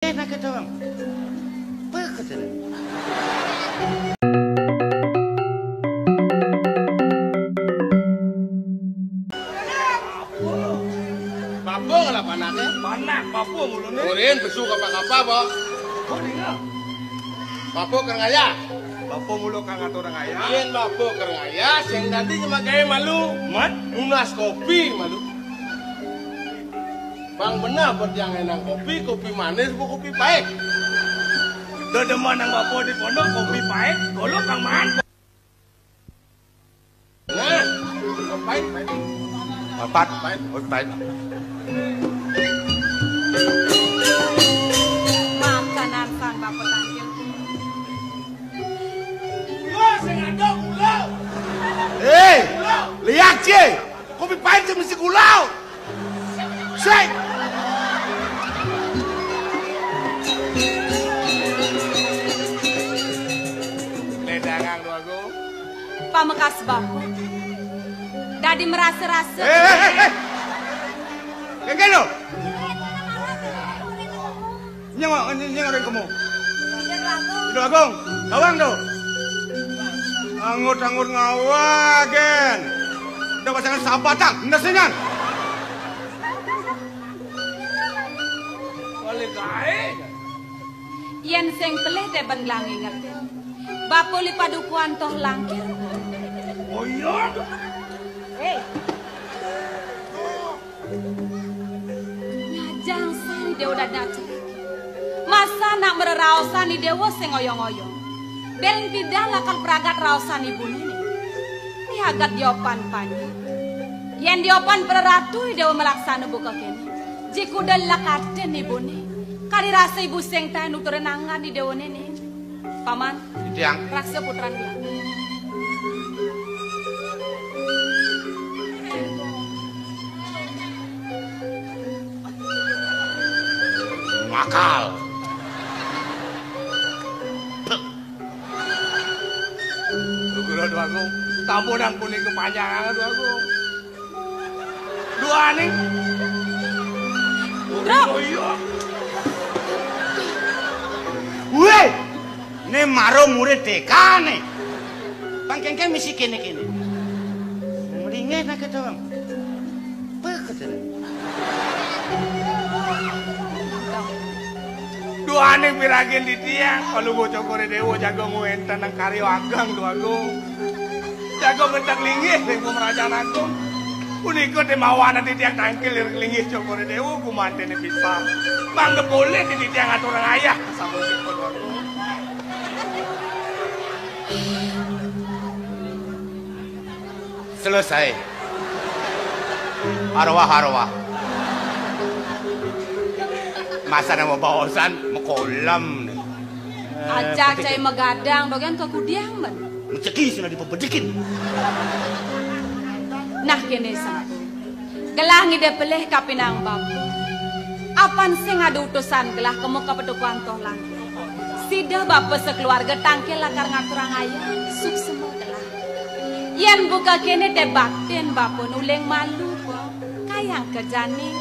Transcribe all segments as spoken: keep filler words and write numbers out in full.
Enak itu, Bang. Peketen. Bapa ngalap anake? Panak, bapa mulune. Urin besu kapa-kapa, Bang. Oh, dengar. Bapa kereng ayah. Bapa mula kang atur ayah. Yen bapa kereng ayah, sing dadi cuma gawe malu. Mat? Nunas kopi malu. Bang, bener apa tiang enang kopi, kopi manis apa kopi pahit? Dedemen nang bapa di pondok kopi pahit, golok kang maan. Nah, kopi pahit, pahit. Papat, pahit, kopi pahit. Makanan sang bapa tangkil. Gula sing ada gula. Eh, lihat, Ci. Kopi pahit sing mesti gula. Sing. Ledangang, Dwagung. Pamekas bapa. Dadi merasa-rasa. Eh, eh, eh, eh. Kengken lo. Nyeng, nyeng, nyeng, orang kemu. Dwagung, bawang tuh. Anggur-anggur ngawa, gen. Udah pasangan sabatang, endes nyan. Boleh gae. Yen sing pelih te ben gelang inget. Bapa li padukuan toh langkir. Oh iya. Eh. Ngajang sang Dewa dadi acek. Masa nak mereraosan Dewa sing oyong-oyong. Bel pidan lakar pragat raosan ibune. Ni agat diopan panjang. Yen diopan preratu Dewa malaksana buka kene. Jikuda lakaten ibune. Kari rasa ibu sing taen nuturin angan Dewa nene. Paman, Tiang. Raksa putran dia. Makal. Lho, kula, Dwagung. Sampun nang punika panjangan, Dwagung. Duane. Bro. Oh iya. Weh, ne maro murid T K ne. Bang Kengkeng mesti kene-kene. Mendingan nak ketemu. Peketen. Duane piragin titiang, Palungguh Cokor I Dewa jaga ngwenten nang karya ageng, Dwagung. Jaga ngenteg linggih ring pemerajan agung. Punika te mawanan titiang tangkil ring linggih Cokor I Dewa gumantene pisan. Mangga polih titiang aturang ayah sampun sipun, Dwagung. Selesai. Arwah-arwah. Masa nama baosan makolem. Ajak cai magadang dogen ka kudiang men. Rezeki sudah dipebedikin. Nah kene sangku. Gelah ngide pelih kapinang bapa. Apan sing ada utusan gelah kemu ka petukuan toh langkir. Sida bapa sekeluarga tangkil lakar ngaturang ayah, suksema gelah. Yen buka kene te baktin bapa nuling malu, po. Kayang kejani,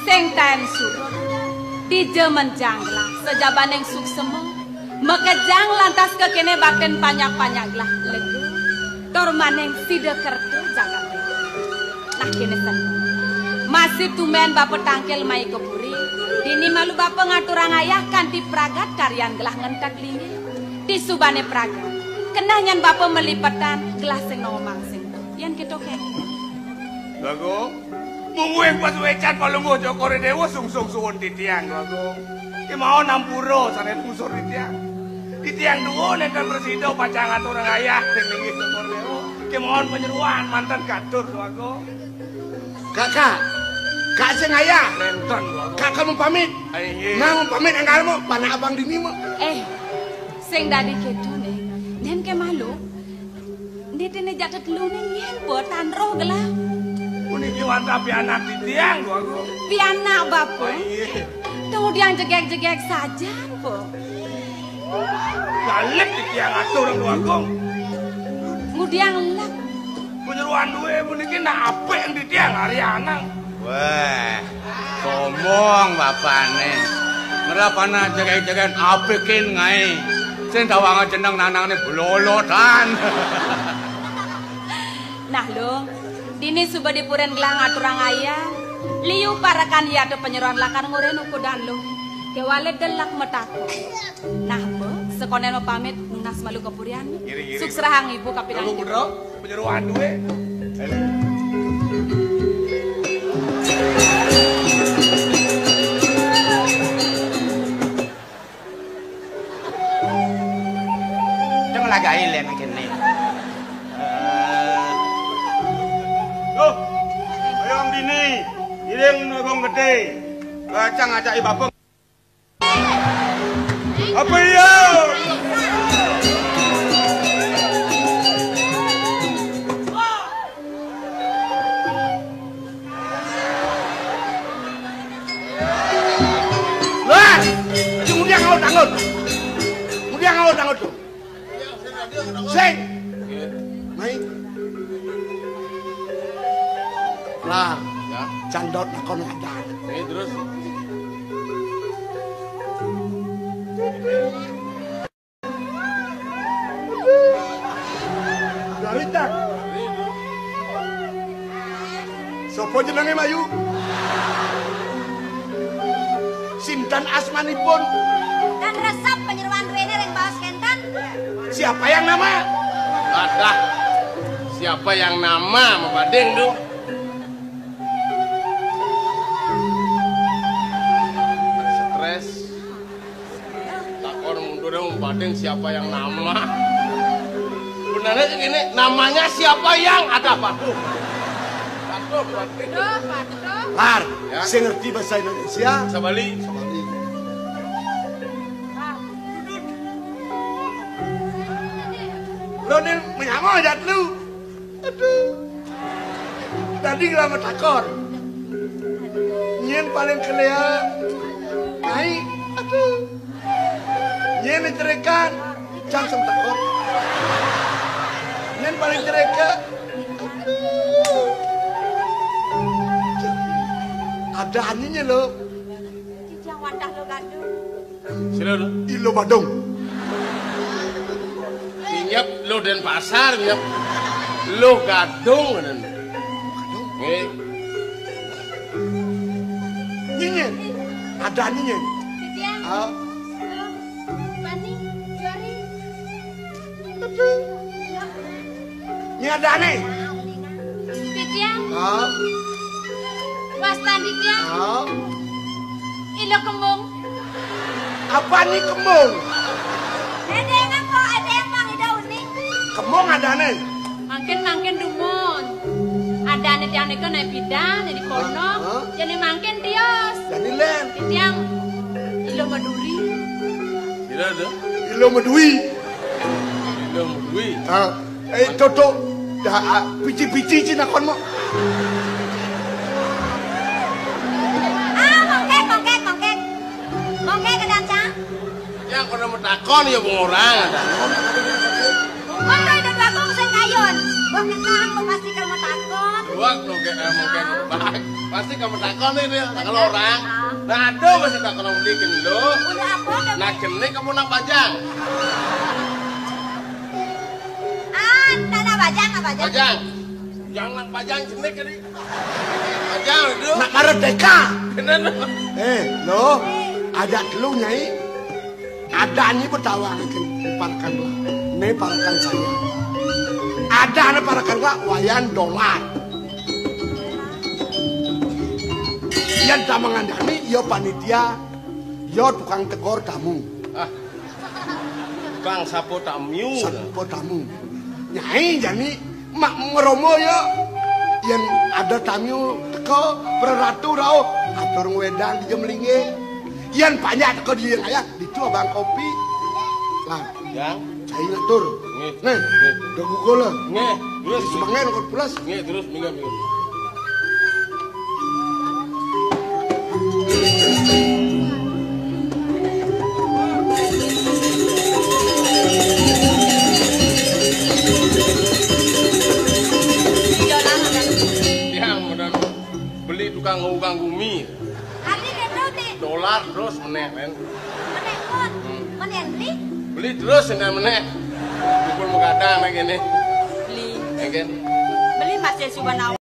sing taen surut. Dija menjang gelah, sajabaning suksema. Makejang lantas ka kene baktin panyak-panyak gelah lega. Tur maning sida kerta jagat. Nah kene sen. Masih tumben bapa tangkil mai ka puri. Dini malu bapa ngaturang ayah kanti pragat karyan gelah ngenteg linggih. Disubane pragat. Kenah nyan bapa melipetan gelah sing nomang sing. Yen kita kene. Dwagung, mungguing pasuecan Palungguh Cokor I Dewa sungsung suwun titiang, Dwagung. Kemawon ampura sane lungsur titiang. Titiang duwun nenten prasida pacang ngaturang ayah ring linggih Cokor I Dewa. Kemawon panyeroan manten katur, Dwagung. Kakak, Kak sing ayah. Nenten, Dwagung. Kakak mau pamit. Ayo, nggih. Nah, mau pamit enggal mau panak abang dini mau. Eh, sing dadi keto ne. Nen ke malu. Nitine jatah telune nyen botan roh gelah. Puniki wantah pianak titiang, Dwagung. Pianak, Bapa? Oh, iya. Kemudian jegeg-jegeg sajan, Po. Galih titiang atur, Dwagung. Ngudiang lek. Penyeruan duwe puniki nak apik titiang ari anang. Wah, sombong bapane. Lah panah jegeg-jegeg apikin ngaé. Sing tawanga jeneng nanangné blolodan. Nah, Lung, dini suba dipurin gelah ngaturang ayah, liu parekan yata panyeroan lakar ngorén ukudan, Lung. Kéwala delek matakon. Nah, Mbok, sakonén mapamit nunas malu kapurian. Ngiring, ngiring. Sukserahang ibu kapinang. Kamu putra, penyeroan duit. Deng lagaé lén kéné. Eh. Loh, ayo dini, iring nogong gedé. Kacang ajak ibabeng. Apa iya? Lah, kemudian ngaut-ngaut. Kemudian ngaut-ngaut tuh. Sing. Mai. Lah, ya. Cang Daud nakon ngadan. Oke, terus? Dari, Cang. Sapa jenenge, Mayu? Sinten asmanipun? Tan resep panyeroan duene ring baos kenten. Siapa yang nama? Adah. Siapa yang nama, mabading tu? Stres. Takon mundur dong, bading siapa yang nama? Benarnya gini, namanya siapa yang ada patuh? Patuh, patuh. Duh, patuh. Lar, ya. Sing ngerti bahasa Indonesia? Sabali. Sabali. Lo nih menyama aja lu. Aduh. Tadi ngelamar takon. Nyén paling kelea naik. Aduh. Nyén cerekan. Langsung takon. Nyén paling cerekan. Ada aninya lo. Ijang wadah lo gaduh. Sira lho. Ilo Badung. Minyak lo Denpasar, minyak lo Gadung. Nggih. Nyinyen. Ada nyinyen. Titiang. Ah. Lo, Pani, Jari. Nyadane. Titiang. Ah. Wastan titiang. Ah. Ilo kembung. Apa ni kembung? Edeng apa? Edeng bang ida uning. Kembung adane. Mangkin mangkin dumun. Adane tiang nika nae pidan, jadi kono. Ah, ah. Jadi mangkin tios. Jadi len. Titiang. Ilo Maduri. Ilo tu. Ilo Maduri. Dong, Dwi. Ah, eh, Toto. Dah, ah, pici-pici cina kon mo. Ah, mongkek, mongkek, mongkek. Mongkek ke dansa. Ya, kono matakon ya wong orang ada. Kon to idup aku sing kayun. Wong kenang kok pasti kamu takon. Buat mongkek, eh, mongkek. Pasti kamu takon ini ya, kalau orang. Ah. Nah, aduh, masih takon beli gendut. Udah apa, udah. Nah, jenik kamu nak bajang. Ah, tanah bajang, ah, bajang. Bajang. Jangan bajang jenik tadi. Bajang itu. Nak merdeka. Bener. Eh, lo, ada lu, Nyai. Ada ni bertawang ke parekan lah. Ni parekan saya. Ada ni parekan lah, wayan dolar. Yang tamangandani, yo panitia, yo tukang tegor tamu. Ah. Kang sapo tamu. Sapo tamu. Nyai jani mak meromo ya. Yen ada tamu teko, preratu rauh, atur ngwedang di jemlinge. Yen banyak teko di ayah, ditu abang kopi. Lah, yang cai ngatur. Nggih. Nih, nggih. Udah gugur lah. Nggih, terus. Semangat kok pulas. Nggih, terus minggu minggu. Tiang modal beli tukang nganggo gumi. Arti dia berarti. Dolar terus meneh, men. Mana yang beli? Beli terus, enggak meneh. Kumpul menggadang lagi nih. Beli. Enggak. Beli masih suka nawa.